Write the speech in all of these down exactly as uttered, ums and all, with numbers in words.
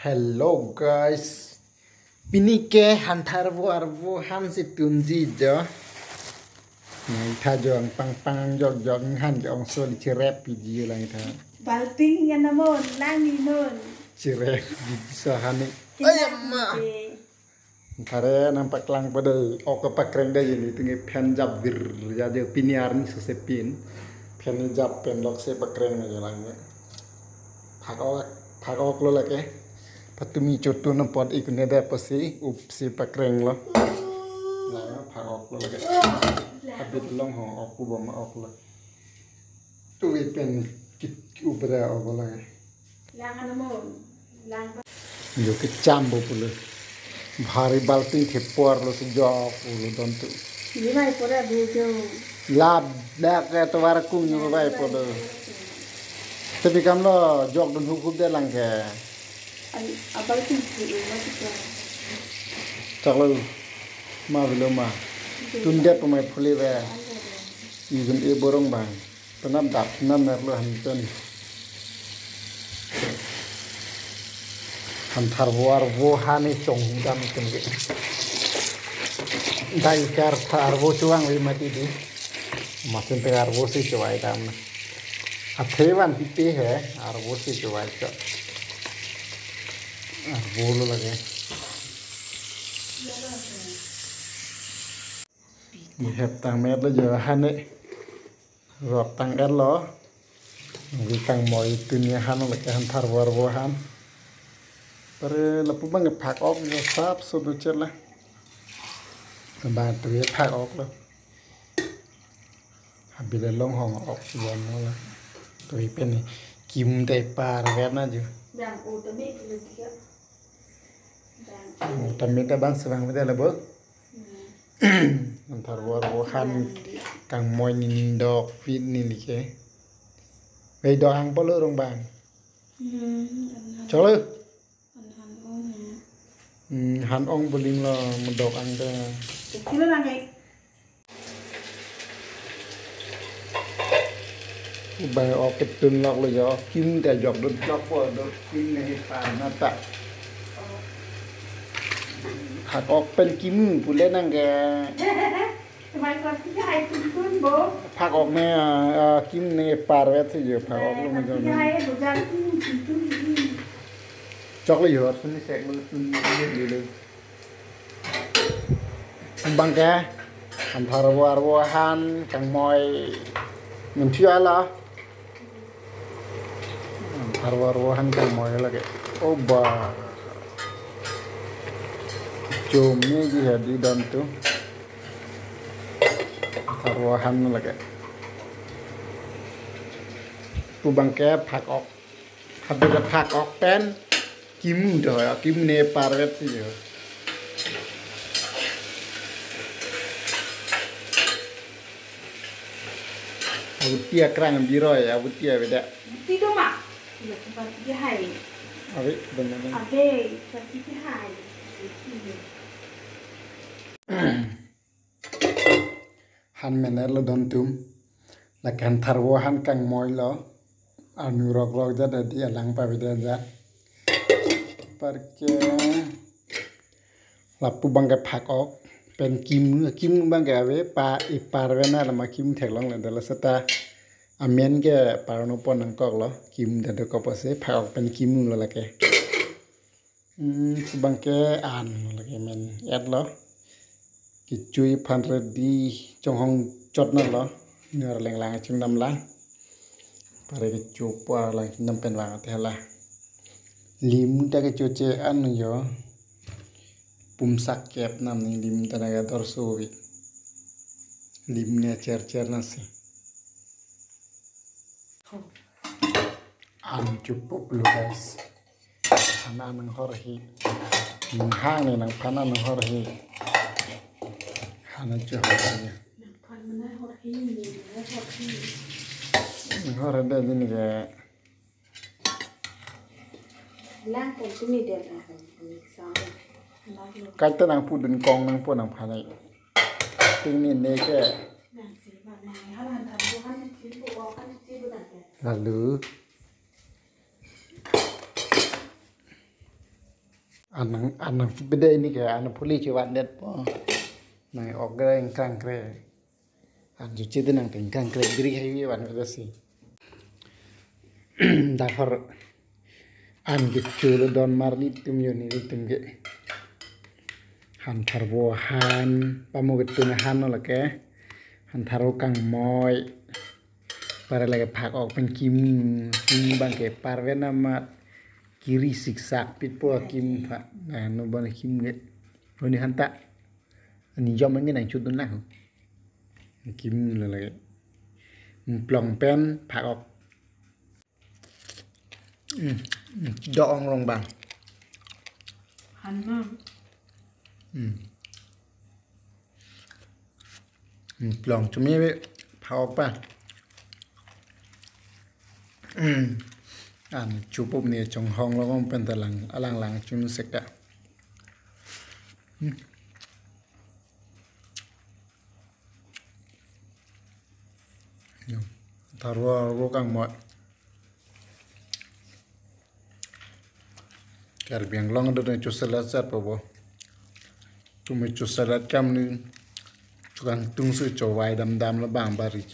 Hello guys. Pini ke hantharvo arvo han si tunji jo. Nang tha jo ang pang pang jok jok han jong so di chirep piji lang tha. Balting yan namon lang ni non. Chirep piji so hani. Ay, ama. Thare nangpaklang padai, ok pakreng dai, ini tinggi phen jap vir, ya je pini arni sose pin. Phen ni jap pen lok se pakreng na jalan ne. Phak ok, phak ok lo lake. Patumi chotun apot ik ne dai pasi, up si pakreng lo. Lang phak ok lo lake. Habit long ho ok pu bom ok lo. Tuwi pen kit ubra ok lo lake. Lang ano mo, lang ba. Yo kecham bo pulo. Bhari balting thepor lo sejok pulo dontu. Ini mai pore abu jo. Lab dak ke tovar kung ni mai pulo. Tapi kam lo jok dun hukup de lang ke. Ai, abal ting si lo ma si ko. Chak lo. Ma velo ma. Tundet pemai phuli ve. Izum e borong bang. Penap dap nam merlo hanton. Hantharvo arvo han ni chong dam tum ke. Dai kar tharvo chuang vi mati di. Masin te arvo si chuai dam na. Athe van pipe he arvo si chuai chot. Arvo lo lake. Ni hep tang met lo jo han ne. Rok tang et lo. Wi kangmoi tun ya han lake hantharvo arvo han. Pare lapu bang phak ok jo sap so do chet la. Bang tu ya phak ok lo. Habile long hong ok si bon lo la. Tu ipen ni kim te par ver na jo. Yang o tami kilo tiga. Yang o tami ta bang sebang beda la bo. Hantharvo arvo han kangmoi ni dok fit ni like. Wei dok ang polo rong bang. Hmm, an han. Cholo. An han ong ya. Hmm, han ong buling lo medok ang de. Kilo lang kai. Ubai ok ketun lok lo jo, kim ta jok dun lok po do, kim ne hi pa na ta. Phak ok pen kim pule nang ke. Tumai kor ki hai tun tun bo. Phak ok ne, ah, ah, kim ne par vet si jo phak ok lo ma jo. Ki hai bo jan tun tun tun. Chok lo jo, sun ni sek lo, sun ni sek lo. Bang ke, hantharvo arvo han kangmoi. Minthi ala. Hantharvo arvo han kangmoi lake. Oh ba. Chom ni ji hadi don tu. Hantharvo han lake. Pu bang ke phak ok. Habit phak ok pen kim do, kim ne par vet si jo. Abuti akrang biroi, abuti abeda. Abuti do ma? Iya, tempat dia hai. Abi, benar. Abi, tempat dia hai. Han mener lo don tum. Lake hantharvo han kangmoi lo. Arnu rok rok jat adi alang pa beda jat. Parke lapu bang ke phak ok. Pen kim, kim bang ke ave pa ipar vena lama kim theklong le dala seta. Amen ke parno pon nangkok lo. Kim dado kopo se phak ok pen kim lo lake. Hmm, pu bang ke an lake men et lo. Kechui phan ready chonghong chot na lo. Nor leng lang chim dam lang. Pare kecho po lang chim dam pen vang ate hala. Lim ta kecho che an jo. Pum sak kep nam ni lim ta na ga dor so vi. Lim ne cher cher na si. An chup pup lo guys. Hana nang hor hi. Hang ni nang phana nang hor hi. Hana chu hor hi. Nang hor de din ke. Lang pon tumi de la. Kaita nang pu dun kong nang pu nang phana. Ting ni ne ke. Lalu. Anang, anang pede ini ke, anang puli chevan det po. Nang ok gre ingkrang kre. An chuche de nang ingkrang kre, biri hai vi van kre si. Dahor an kecho lo don mar nelitum jo, nelitum ke. Han tharvo han, pamo ketun han lo lake. Han tharvo kangmoi. Pare lake phak ok pen kim, kim bang ke parve namat kiri siksak pit po kim pha. Na no bang kim ke. Honi han ta. Ani jom ngi nang chudun na ho. Kim lo lake. Plong pen phak ok. Hmm, hmm, do-ong rong bang. Han ma. Hmm. Hmm, plong chumi bi phak ok pa. Hmm. An chupup ni chonghong lo kong pen ta lang, alang lang chun sek ta. Hmm. Yo, tharvo, tharvo kangmoi. Karbi Anglong do ne cho salad sat po bo. Tumi cho salad kam ni chukang tung su cho vai dam dam lo bang bari.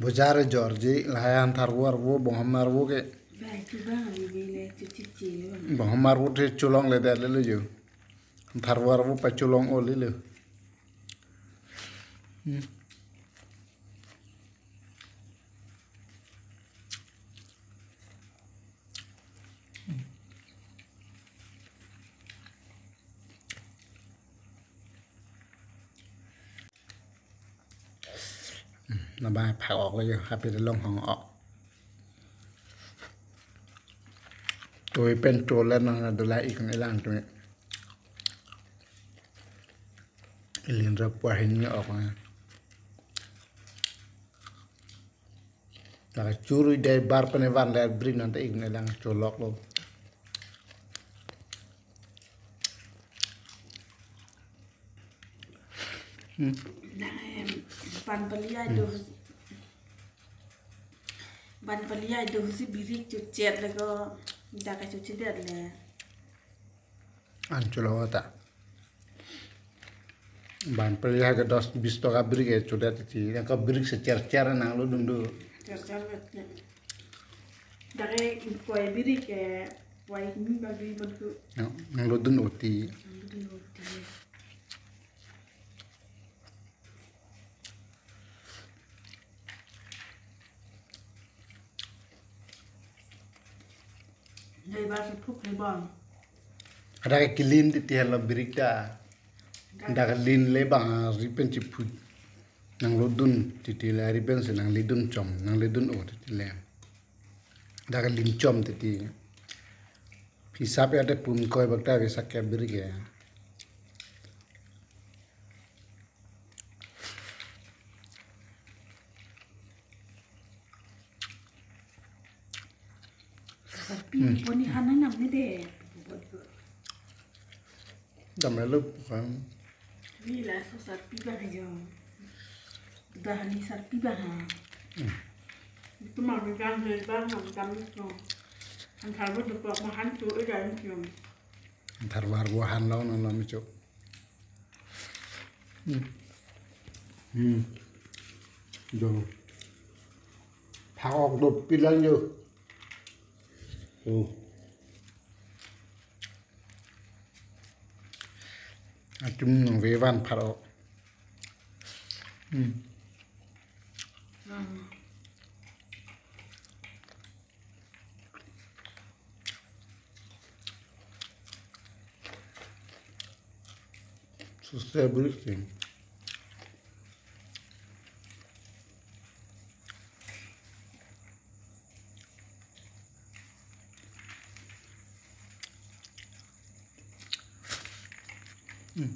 Bojar George lahai han tharvo arvo, bongham arvo ke. Bai, chu bang, ni le, chu chi chi le bang. Bongham arvo te cholong le det le le jo. Tharvo arvo pa cholong o le le. Hmm. Naba phak ok le jo, happy de long hong ok. Tui pen tui le nang dula ik ne lang tui. Ilin ra pua hin ni ok na. Lake churu dei bar pen van le bring nang ta ik ne lang cholok lo. Hmm. Nang em, ban pali ai do. Ban pali ai do si birik chuchet le ko dak chuchet det le. An cholo ta. Ban pali ha ke dos bis toka birik ke chodet ti. Yang ke birik se cher cher nang lo dun do. Cher cher bet. Dak ke koi birik ke koi ni bagi bentuk. Nang lo dun oti. Nang lo dun oti. Dei ba si phuk le bang. Ada ke kilim titi halo birik ta. Ada ke lin le bang ri pen chiphut. Nang lo dun titi le ri pen si nang le dun chom, nang le dun o titi le. Ada ke lin chom titi. Phisap ya te pun koi bak ta bisa ke birik ya. Sarpi Hmm. Poni hanang nam ni de. Dam ya lup kan. Ni la so sarpi ba ha jo. Dah ni sarpi ba ha. Hmm. Itu mah mi kan de ba nam tam to. Han tharvo do pok ma han tu e ga ni jo. Han tharvo arvo han lo no no mi cho. Hmm. Hmm. Jo. Phak ok do pilang jo. Jo. Atum nang vevan phak ok. Hmm. Hmm. Susah berisik. Hmm.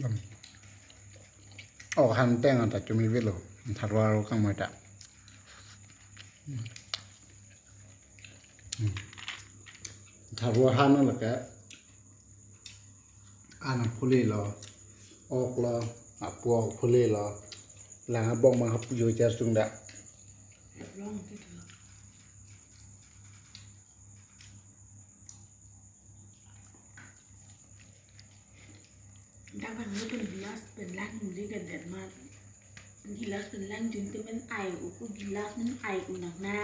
Dam. Oh, han teng ta chumi velo. Tharvo arvo kangmoi ta. Hmm. Tharvo han lo ke. An phuli lo. Ok lo. Apo phule lo. Lang abong ma hap jo char chung da. Dak bang lo pen gilas pen lang nuli kan det ma. Gilas pen lang jun te men ai u ku gilas men ai u nang na.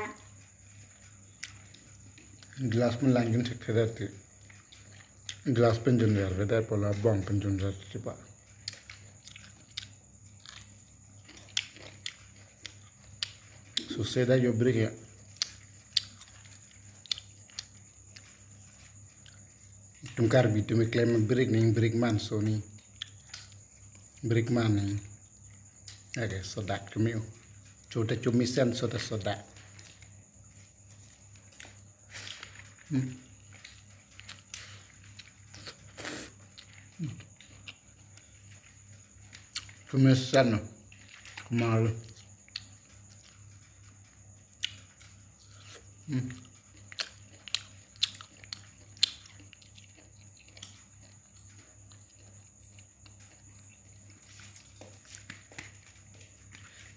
Gilas pen lang jun thek thek ti. Gilas pen jun ver ve dai pola bong pen jun ver ti pa. Suse da jo brik ya. Itum Karbi itum klem brik ning brik man so ni. Brik man ni. Oke, sodak kami u. Chota chumi sen soda soda. Hmm. Kumesan, kumalu. Hmm.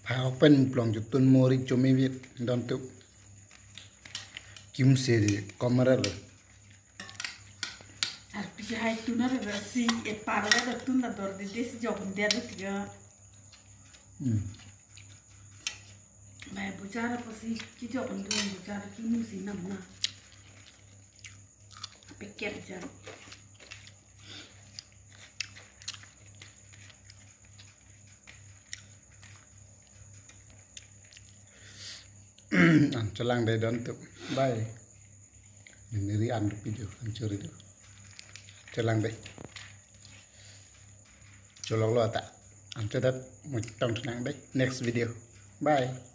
Phai open plong jutun mori chumi vit don tu. Kim seri komaral. Arpi hai tuna bebasi e parga da tuna dor de des jok der tiga. Hmm. Bai bujar apa sih? Ki jok dun bujar ki musi nam na. Paket jar. An chelang dai don tu. Bye. Nini ri an video an chori tu. Chelang dai. Cholok lo ata. An chedat mo tong chenang dai. Next video. Bye.